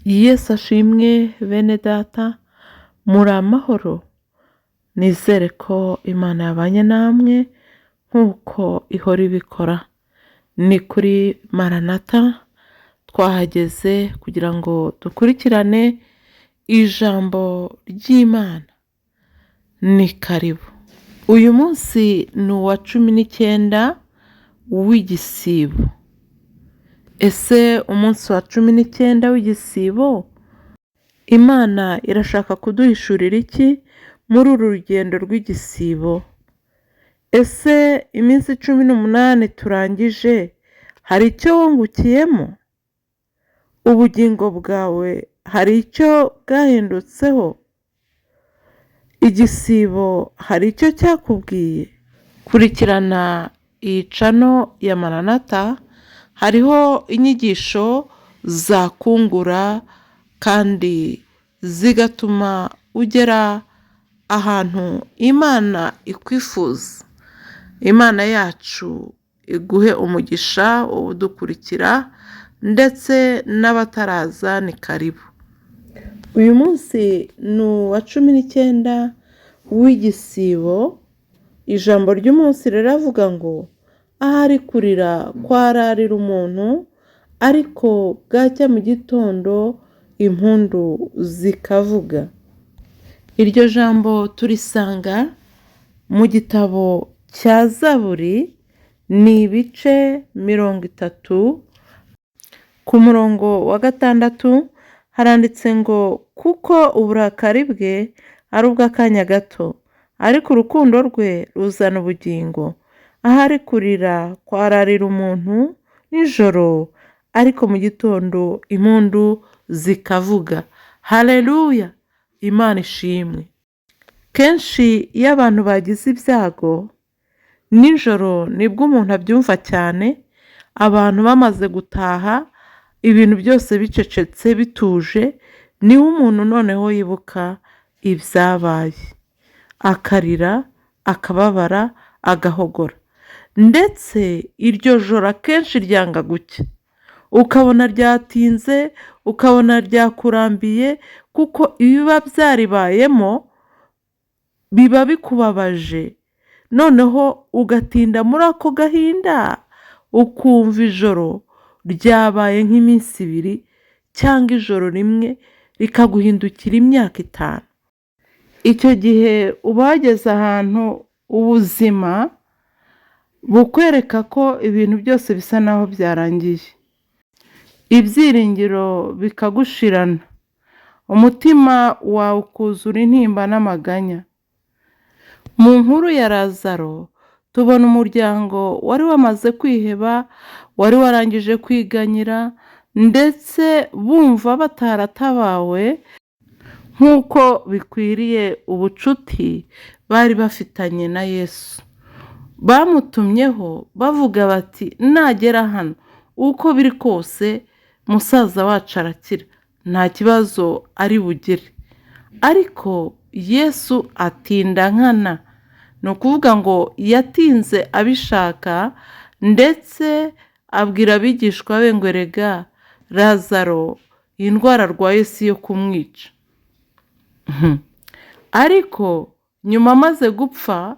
Yesu ashimwe bene data, muri amahoro? Nizere ko Imana yabanye namwe nk'uko ihora ibikora. Ni kuri Maranata twahageze kugira ngo dukurikirane ijambo ry'Imana. Ni karibu. Uyu munsi ni uwa 19 w'igisibo. Ese umunsi wa 19 w'igisibo, Imana irashaka kuduhishurira iki muri uru rugendo rw'igisibo? Ese iminsi 18 turangije hari icyo wungukiyemo? Ubugingo bwawe hari icyo bwahindutseho? Igisibo hari icyo cyakubwiye? Kurikirana iyi channel ya Maranata, hariho inyigisho zakungura kandi zigatuma ugera ahantu Imana ikwifuza. Imana yacu iguhe umugisha wowe udukurikira ndetse n'abataraza ni karibu. Uyu munsi ni uwa 19 w'igisibo, ijambo ry'umunsi riravuga ngo ahari kurira kwararira umuntu, ariko bwacya mu gitondo impundu zikavuga. Iryo jambo turisanga mu gitabo cya Zaburi, ni ibice 30, ku murongo wa 6 haranditse ngo kuko uburakari bwe ari ubw'akanya gato, ariko urukundo rwe ruzana ubugingo. Ahari kurira kwararira umuntu nijoro, ariko mu gitondo impundu zikavuga. Haleluya! Imana ishimwe. Kenshi iyo abantu bagize ibyago, nijoro nibwo umuntu abyumva cyane, abantu bamaze gutaha, ibintu byose bicecetse bituje, niho umuntu noneho yibuka ibyabaye, akarira, akababara, agahogora, ndetse iryo joro akenshi ryanga gucya, ukabona ryatinze, ukabona ryakurambiye, kuko ibiba byaribayemo biba bikubabaje, noneho ugatinda muri ako gahinda, ukumva ijoro ryabaye nk'iminsi 2 cyangwa ijoro rimwe rikaguhindukira imyaka 5. Icyo gihe uba wageze ahantu ubuzima bukwereka ko ibintu byose bisa naho byarangiye, ibyiringiro bikagushirana, umutima wawe ukuzura intimba n'amaganya. Mu nkuru ya Lazaro tubona umuryango wari wamaze kwiheba, wari warangije kwiganyira, ndetse bumva bataratabawe nk'uko bikwiriye ubucuti bari bafitanye na Yesu. Bamutumyeho bavuga bati nagera hano uko biri kose musaza wacu arakira, nta kibazo ari bugire. Ariko Yesu atinda nkana, ni ukuvuga ngo yatinze abishaka, ndetse abwira abigishwa be ngo erega Lazaro iyi ndwara arwaye si iyo kumwica. Ariko nyuma amaze gupfa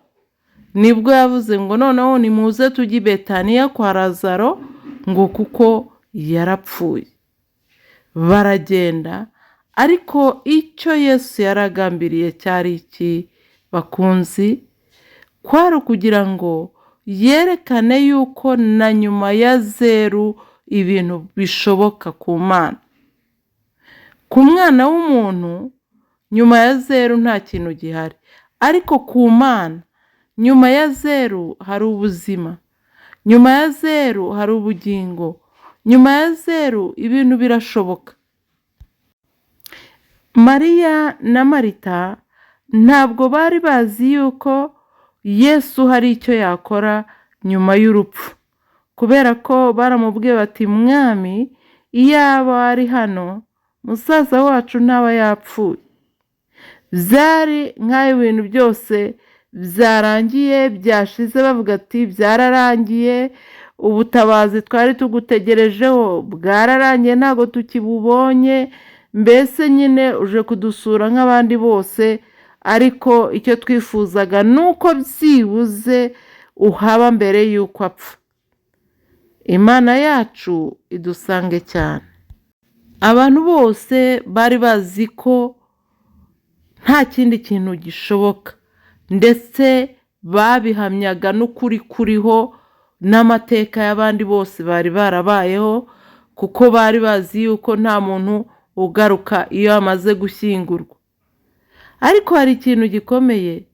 nibwo yavuze ngo noneho nimuze tujye i Betaniya kwa Lazaro ngo kuko yarapfuye. Baragenda, ariko icyo Yesu yaragambiriye cyari iki bakunzi? Kwari ukugira ngo yerekane yuko na nyuma ya zeru ibintu bishoboka ku Mana. Ku mwana w'umuntu nyuma ya zeru nta kintu gihari, ariko ku Mana nyuma ya zeru hari ubuzima, nyuma ya zeru hari ubugingo, nyuma ya zeru ibintu birashoboka. Mariya na Marita ntabwo bari bazi yuko Yesu hari icyo yakora nyuma y'urupfu, kubera ko baramubwiye bati mwami iyaba ari hano musaza wacu ntaba yapfuye. Byari nk'aho ibintu byose byarangiye byashize, bavuga ati byararangiye, Ubutabazi twari tugutegerejeho bwararangiye, ntabwo tukibubonye. Mbese nyine uje kudusura nk'abandi bose, ariko icyo twifuzaga ni uko byibuze uhaba mbere y'uko apfa. Imana yacu idusange cyane. Abantu bose bari bazi ko nta kindi kintu gishoboka, ndetse babihamyaga n'ukuri kuriho n'amateka y'abandi bose bari barabayeho, kuko bari bazi yuko nta muntu ugaruka iyo amaze gushyingurwa. Ariko hari ikintu gikomeye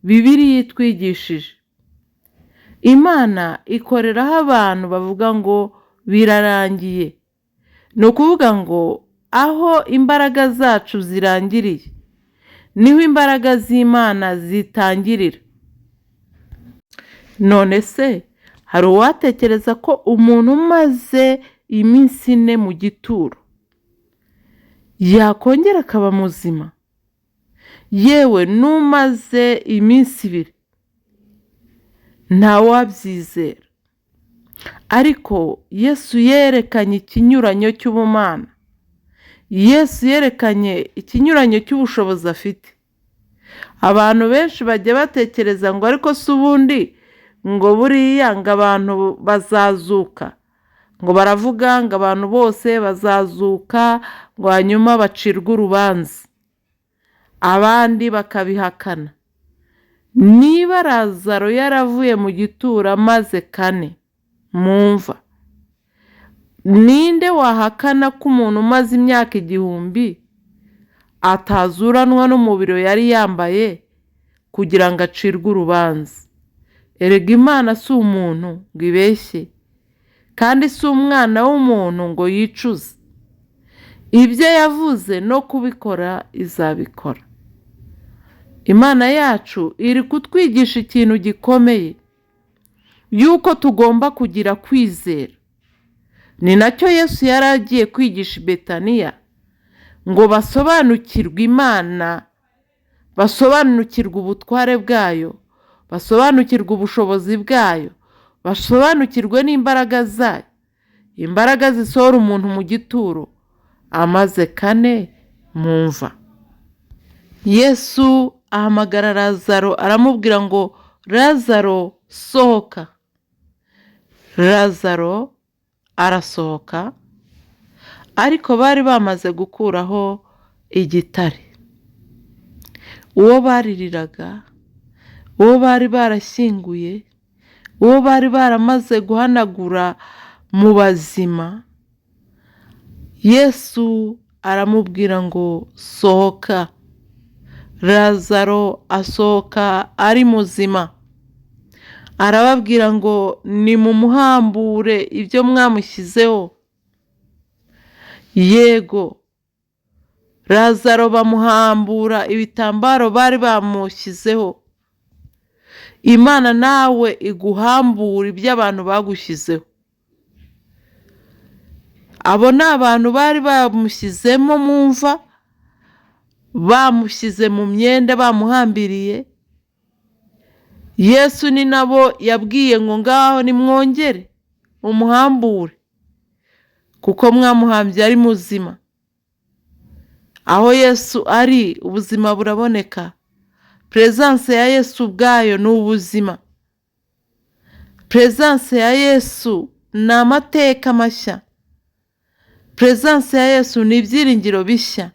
Bibiliya itwigishije. Imana ikoreraho abantu bavuga ngo birarangiye. Ni ukuvuga ngo aho imbaraga zacu zirangiriye niho imbaraga z'Imana zitangirira. None se hari uwatekereza ko umuntu umaze iminsi 4 mu gituro yakongera akaba muzima? Yewe n'umaze iminsi 2 ntawabyizera. Ariko Yesu yerekanye ikinyuranyo cy'ubumana. Yesu yerekanye ikinyuranyo cy'ubushobozi afite. Abantu benshi bajya batekereza ngo ariko se ubundi ngo buriya ngo abantu bazazuka, ngo baravuga ngo abantu bose bazazuka, ngo hanyuma bacirwe urubanza, abandi bakabihakana. Niba Lazaro yaravuye mu gituro amaze 4 mu mva, ninde wahakana ko umuntu umaze imyaka 1000 atazuranwa n'umubiri yari yambaye kugira ngo acirwe urubanza? Erega Imana si umuntu ngo ibeshye, kandi si umwana w'umuntu ngo yicuze. Ibyo yavuze no kubikora izabikora. Imana yacu iri kutwigisha ikintu gikomeye, yuko tugomba kugira kwizera. Ni nacyo Yesu yari agiye kwigisha i Betaniya, ngo basobanukirwe Imana, basobanukirwe ubutware bwayo, basobanukirwe ubushobozi bwayo, basobanukirwe n'imbaraga zayo. Imbaraga zisohora umuntu mu gituro amaze 4 mu mva. Yesu ahamagara Lazaro aramubwira ngo Lazaro sohoka. Lazaro arasohoka, ariko bari bamaze gukuraho igitare. Uwo baririraga, uwo bari barashyinguye, uwo bari baramaze guhanagura mu bazima, Yesu aramubwira ngo sohoka. Lazaro asohoka ari muzima. Arababwira ngo nimumuhambure ibyo mwamushyizeho. Yego, Lazaro bamuhambura ibitambaro bari bamushyizeho. Imana nawe iguhambura ibyo abantu bagushyizeho. Abo ni abantu bari bamushyizemo mu mva, bamushyize mu myenda, bamuhambiriye. Yesu ni nabo yabwiye ngo ngaho nimwongere mumuhambure, kuko mwamuhambye ari muzima. Aho Yesu ari ubuzima buraboneka. Presence ya Yesu ubwayo ni ubuzima. Presence ya Yesu ni amateka mashya. Presence ya Yesu ni ibyiringiro bishya.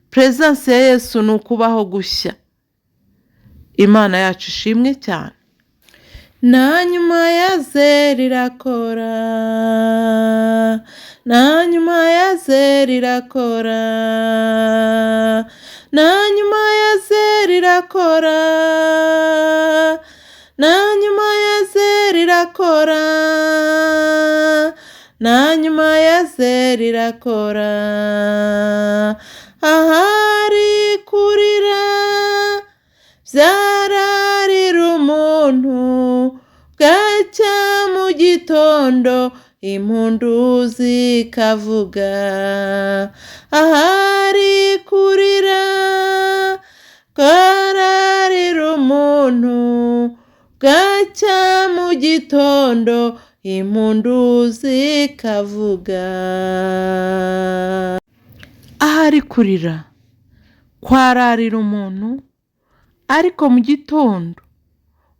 Presence ya Yesu ni ukubaho gushya. Imana yacu ishimwe cyane. Na nyuma ya zero irakora, na nyuma ya zero irakora, na nyuma ya zero irakora, na nyuma ya zero irakora, na nyuma ya zero irakora. Ahari kurira byararira umuntu, bwacya mu gitondo impundu zikavuga. Ahari kurira bwararira umuntu, bwacya mu gitondo Impundu zikavuga. Ahari kurira kwararira umuntu, ariko mu gitondo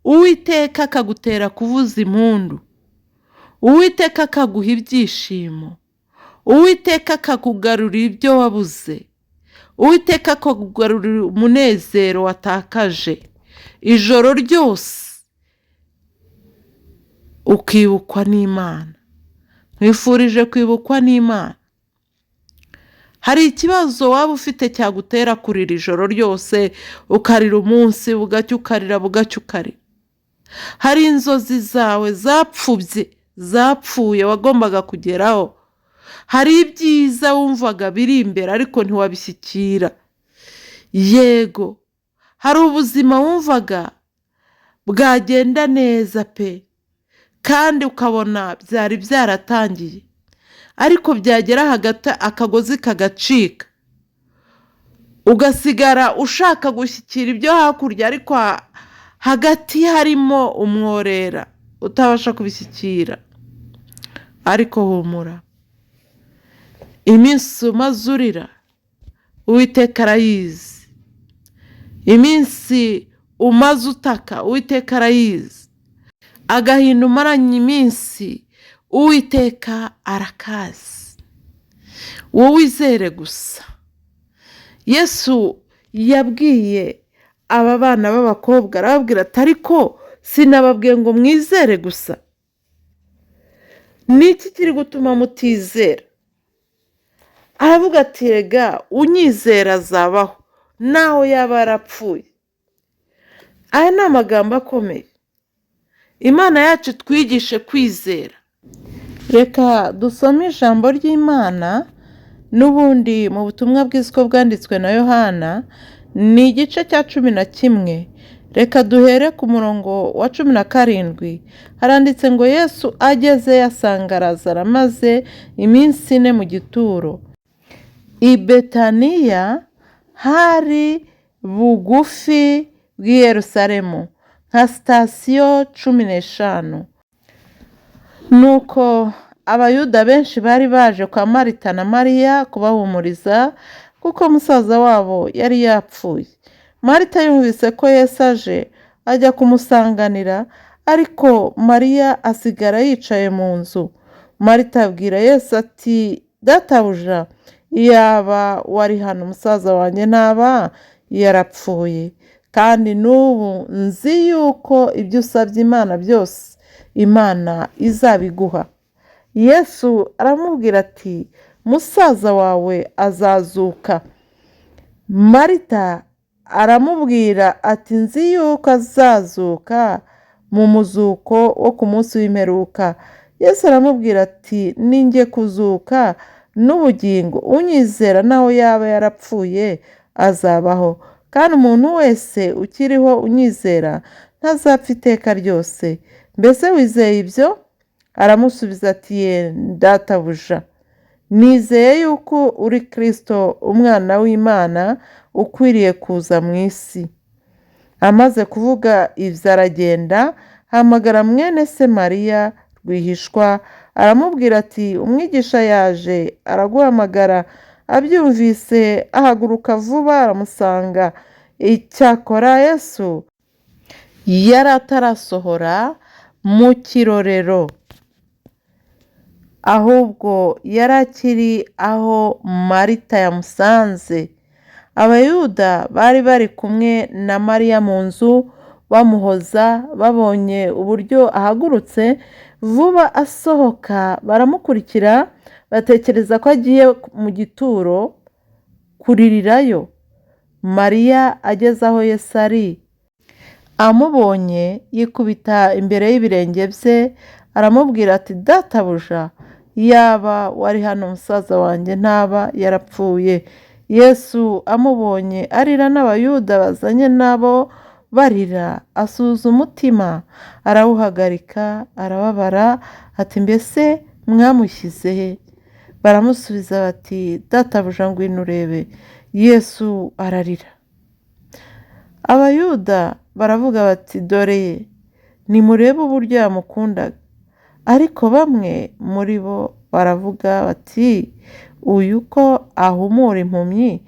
Uwiteka akagutera kuvuza impundu, Uwiteka akaguha ibyishimo, Uwiteka akakugarurira ibyo wabuze, Uwiteka akakugarurira umunezero watakaje ijoro ryose, ukibukwa n'Imana. Nkwifurije kwibukwa n'Imana. Hari ikibazo waba ufite cyagutera kurira ijoro ryose, ukarira umunsi bugacya ukarira, bugacya ukarira. Hari inzozi zawe zapfubye, zapfuye, wagombaga kugeraho. Hari ibyiza wumvaga biri imbere ariko ntiwabishyikira. Yego, hari ubuzima wumvaga bwagenda neza pe, kandi ukabona byari byaratangiye, ariko byagera hagati akagozi kagacika, ugasigara ushaka gushyikira ibyo hakurya, ariko hagati harimo umworera utabasha kubishyikira. Ariko humura, iminsi umaze urira Uwiteka arayizi, iminsi umaze utaka Uwiteka arayizi, agahinda umaranye iminsi Uwiteka arakazi. Wowe wizere gusa. Yesu yabwiye aba bana b'abakobwa, arababwira ati ariko sinababwiye ngo mwizere gusa? Ni iki kiri gutuma mutizera? Aravuga ati rega unyizera azabaho naho yaba yarapfuye. Aya ni amagambo akomeye. Imana yacu twigishe kwizera. Reka dusome ijambo ry'Imana n'ubundi mu butumwa bwiza uko bwanditswe na Yohana, ni igice cya 11. Reka duhere ku murongo wa 17. Haranditse ngo Yesu ageze asanga Lazaro amaze iminsi 4 mu gituro. I Betaniya hari bugufi bw'i Yerusalemu nka sitasiyo 15. Nuko Abayuda benshi bari baje kwa Marita na Mariya kubahumuriza, kuko musaza wabo yari yapfuye. Marita yumvise ko Yesu aje, ajya kumusanganira, ariko Mariya asigara yicaye mu nzu. Marita abwira Yesu ati databuja, iyaba wari hano musaza wanjye ntaba yarapfuye. Kandi n'ubu nzi yuko ibyo usabye Imana byose Imana izabiguha. Yesu aramubwira ati musaza wawe azazuka. Marita aramubwira ati nzi yuko azazuka mu muzuko wo ku munsi w'imperuka. Yesu aramubwira ati ninjye kuzuka n'ubugingo, unyizera naho yaba yarapfuye azabaho, kandi umuntu wese ukiriho unyizera ntazapfa iteka ryose. Mbese wizeye ibyo? Aramusubiza ati ye databuja, nizeye yuko uri Kristo umwana w'Imana ukwiriye kuza mu isi. Amaze kuvuga ibyo aragenda, ahamagara mwene se Mariya rwihishwa, aramubwira ati umwigisha yaje araguhamagara. Abyumvise ahaguruka vuba aramusanga. Icyakora Yesu yari atarasohora mu kirorero, ahubwo yari akiri aho Marita yamusanze. Abayuda bari bari kumwe na Mariya mu nzu bamuhoza, babonye uburyo ahagurutse vuba asohoka baramukurikira, batekereza ko agiye mu gituro kuririrayo. Mariya ageze aho Yesu ari, amubonye yikubita imbere y'ibirenge bye, aramubwira ati databuja, yaba wari hano musaza wanjye ntaba yarapfuye. Yesu amubonye arira n'Abayuda bazanye nabo barira, asuhuza umutima arawuhagarika, arababara ati mbese mwamushyize he? Baramusubiza bati databuja ngwino urebe. Yesu ararira. Abayuda baravuga bati dore ye, nimurebe uburyo yamukundaga. Ariko bamwe muri bo baravuga bati uyu ko ahumura impumyi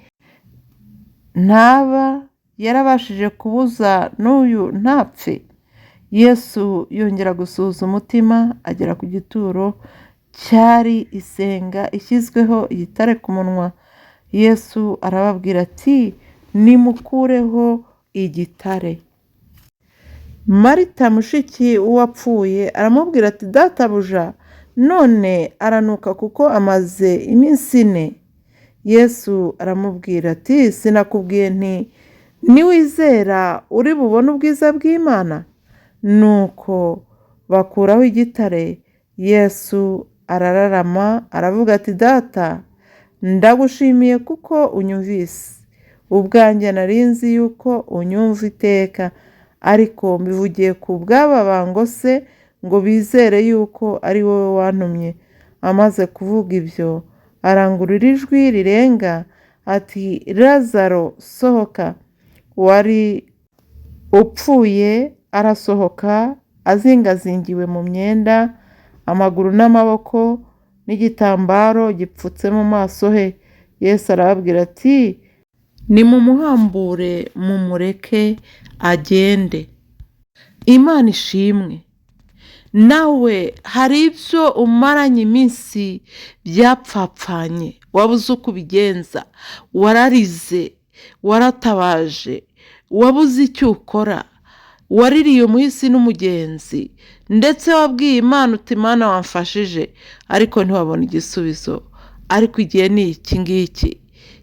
ntaba yarabashije kubuza n'uyu ntapfe? Yesu yongera gusuhuza umutima agera ku gituro cyari isenga ishyizweho igitare ku munwa. Yesu arababwira ati nimukureho igitare. Marita mushiki w'uwapfuye aramubwira ati databuja, none aranuka kuko amaze iminsi 4. Yesu aramubwira ati sinakubwiye nti niwizera uri bubone ubwiza bw'Imana? Nuko bakuraho igitare. Yesu arararama aravuga ati data, ndagushimiye kuko unyumvise. Ubwanjye nari nzi yuko unyumva iteka, ariko mbivugiye ku bw'aba bangose ngo bizere yuko ari wowe wantumye. Amaze kuvuga ibyo arangurura ijwi rirenga ati Lazaro sohoka. Uwari upfuye arasohoka azingazingiwe mu myenda, amaguru n'amaboko n'igitambaro gipfutse mu maso he. Yesu arababwira ati nimumuhambure mumureke agende. Imana ishimwe. Nawe hari ibyo umaranye iminsi byapfapfanye, wabuze uko ubigenza, wararize, waratabaje, wabuze icyo ukora, waririye umuhisi n'umugenzi, ndetse wabwiye Imana uti Imana wamfashije, ariko ntiwabona igisubizo. Ariko igihe ni iki ngiki.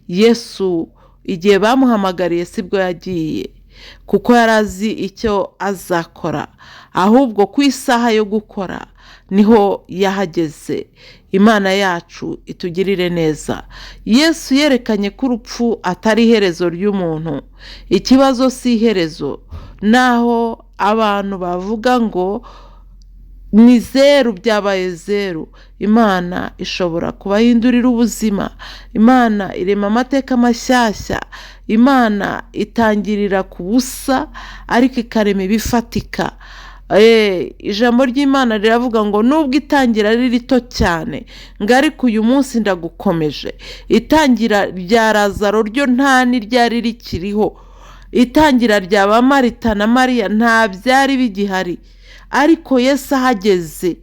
Yesu igihe bamuhamagariye sibwo yagiye, kuko yari azi icyo azakora, ahubwo ku isaha yo gukora niho yahageze. Imana yacu itugirire neza. Yesu yerekanye ko urupfu atari iherezo ry'umuntu. Ikibazo si iherezo. Naho abantu bavuga ngo ni zeru, byabaye zeru, Imana ishobora kubahindurira ubuzima. Imana irema amateka mashyashya. Imana itangirira ku busa ariko ikarema ibifatika. Ijambo ry'Imana riravuga ngo nubwo itangira ari rito cyane, ngo ariko uyu munsi ndagukomeje. Itangira rya Lazaro ryo nta n'iryari rikiriho. Itangira rya ba Marita na Mariya nta byari bigihari. Ariko Yesu ahageze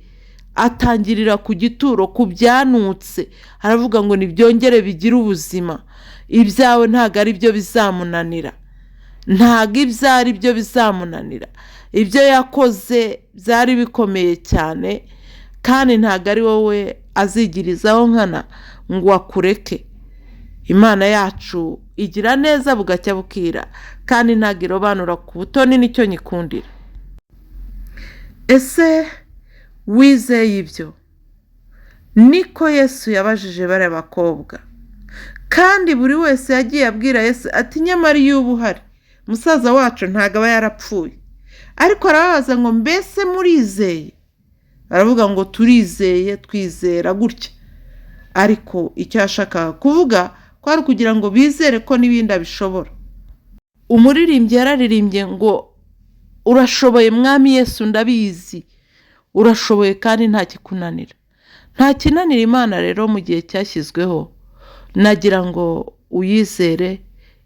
atangirira ku gituro, ku byanutse, aravuga ngo nibyongere bigire ubuzima. Ibyawe ntabwo ari byo bizamunanira, ntabwo ibyo ari byo bizamunanira. Ibyo yakoze byari bikomeye cyane, kandi ntabwo ari wowe azigirizaho nkana ngo akureke. Imana yacu igira neza bugacya bukira, kandi ntabwo irobanura ku butoni, nicyo nyikundira. Ese wizeye ibyo? Niko Yesu yabajije bariya bakobwa, kandi buri wese yagiye abwira Yesu ati nyamara iyo uba uhari musaza wacu ntabwo aba yarapfuye. Ariko arababaza ngo mbese murizeye? Baravuga ngo turizeye, twizera gutya. Ariko icyo yashakaga kuvuga kwari ukugira ngo bizere ko n'ibindi abishobora. Umuririmbyi yararirimbye ngo urashoboye mwami Yesu, ndabizi urashoboye kandi nta kikunanira. Nta kinanira Imana rero mu gihe cyashyizweho. Nagira ngo uyizere,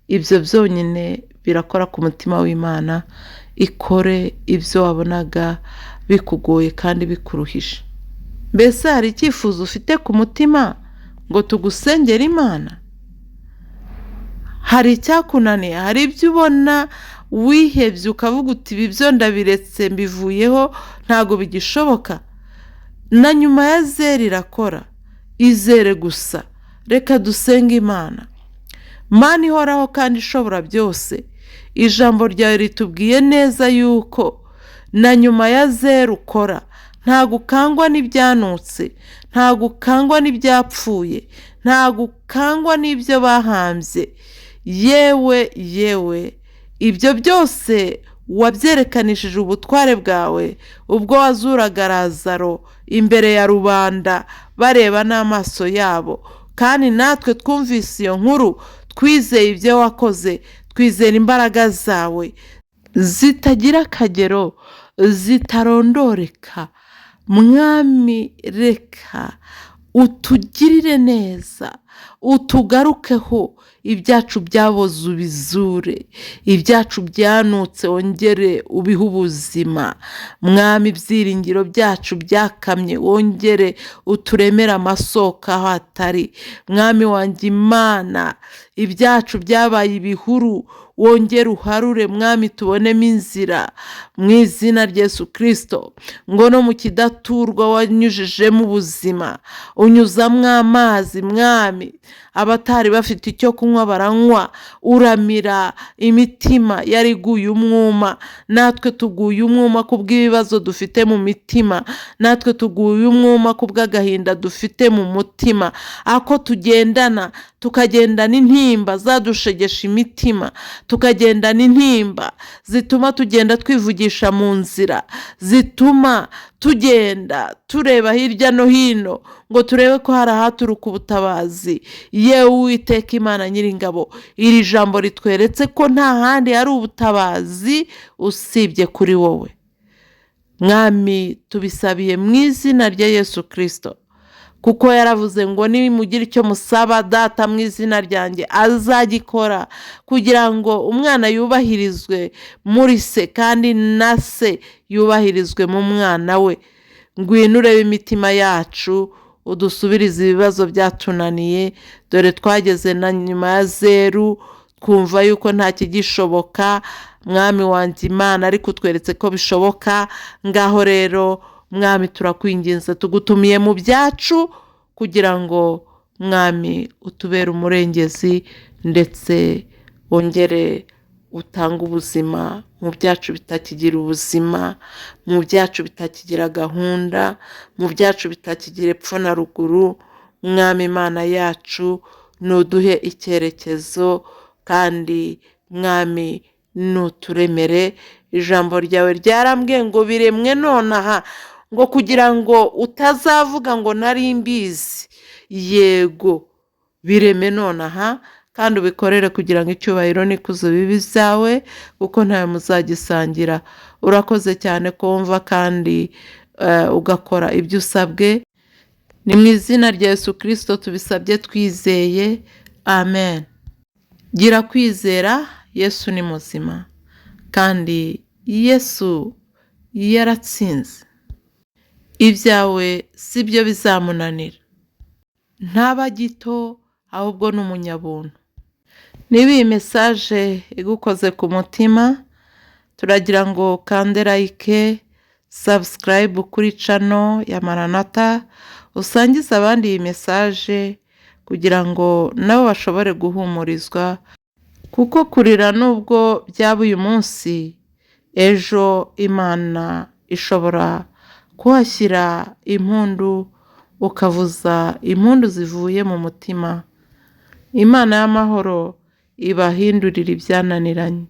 ibyo byonyine birakora ku mutima w'Imana, ikore ibyo wabonaga bikugoye kandi bikuruhije. Mbese hari icyifuzo ufite ku mutima ngo tugusengere Imana? Hari icyakunaniye? Hari ibyo ubona wihebye ukavuga uti ibi byo ndabiretse mbivuyeho ntabwo bigishoboka? Na nyuma ya zeru irakora. Izere gusa. Reka dusenge Imana. Mana ihoraho kandi ishobora byose, ijambo ryawe ritubwiye neza yuko na nyuma ya zeru ukora. Ntabwo ukangwa n'ibyanutse, ntabwo ukangwa n'ibyapfuye, ntabwo ukangwa n'ibyo bahambye. Yewe yewe, ibyo byose wabyerekanishije ubutware bwawe ubwo wazuraga Lazaro imbere ya rubanda bareba n'amaso yabo. Kandi natwe twumvise iyo nkuru, twizeye ibyo wakoze, twizera imbaraga zawe zitagira akagero, zitarondoreka. Mwami, reka utugirire neza, utugarukeho, ibyacu byaboze ubizure, ibyacu byanutse wongere ubihe ubuzima. Mwami, ibyiringiro byacu byakamye wongere uturemere amasoko aho atari. Mwami wanjye Imana, ibyacu byabaye ibihuru wongere uharure, Mwami, tubonemo inzira mu izina rya Yesu Kirisito. Ngo no mu kidaturwa wanyujijemo ubuzima, unyuzamo amazi, Mwami, abatari bafite icyo kunywa baranywa, uramira imitima yari iguye umwuma. Natwe tuguye umwuma kubw'ibibazo dufite mu mitima, natwe tuguye umwuma kubw'agahinda dufite mu mutima, ako tugendana, tukagendana intimba zadushegesha imitima, tukagendana intimba zituma tugenda twivugisha mu nzira, zituma tugenda tureba hirya no hino ngo turebe ko hari ahaturuka ubutabazi. Yewe Uwiteka Imana Nyiringabo, iri jambo ritweretse ko nta handi hari ubutabazi usibye kuri wowe. Mwami, tubisabiye mu izina rya Yesu Kirisito, kuko yaravuze ngo nimugira icyo musaba Data mu izina ryanjye azagikora, kugira ngo umwana yubahirizwe muri se kandi na se yubahirizwe mu mwana we. Ngwino urebe imitima yacu, udusubirize ibibazo byatunaniye. Dore twageze na nyuma ya zeru, twumva yuko nta kigishoboka. Mwami wanjye Imana, ariko utweretse ko bishoboka. Ngaho rero Mwami, turakwinginze, tugutumiye mu byacu kugira ngo Mwami utubere umurengezi, ndetse wongere utange ubuzima mu byacu bitakigira ubuzima, mu byacu bitakigira gahunda, mu byacu bitakigira epfo na ruguru. Mwami Imana yacu, nuduhe icyerekezo, kandi Mwami nuturemere. Ijambo ryawe ryarambwiye ngo biremwe nonaha, ngo kugira ngo utazavuga ngo nari mbizi. Yego, bireme nonaha kandi ubikorere kugira ngo icyubahiro n'ikuzo bibe ibyawe, kuko ntawe muzagisangira. Urakoze cyane ko wumva kandi ugakora ibyo usabwe. Ni mu izina rya Yesu Kirisito tubisabye twizeye, amen. Gira kwizera, Yesu ni muzima kandi Yesu yaratsinze. Ibyawe si byo bizamunanira. Ntaba gito, ahubwo ni umunyabuntu. Niba iyi message igukoze ku mutima, turagira ngo ukande like, subscribe kuri channel ya Maranatha, usangize abandi iyi message kugira ngo nabo bashobore guhumurizwa, kuko kurira nubwo byaba uyu munsi, ejo Imana ishobora kuhashyira impundu, ukavuza impundu zivuye mu mutima. Imana y'amahoro ibahindurire ibyananiranye.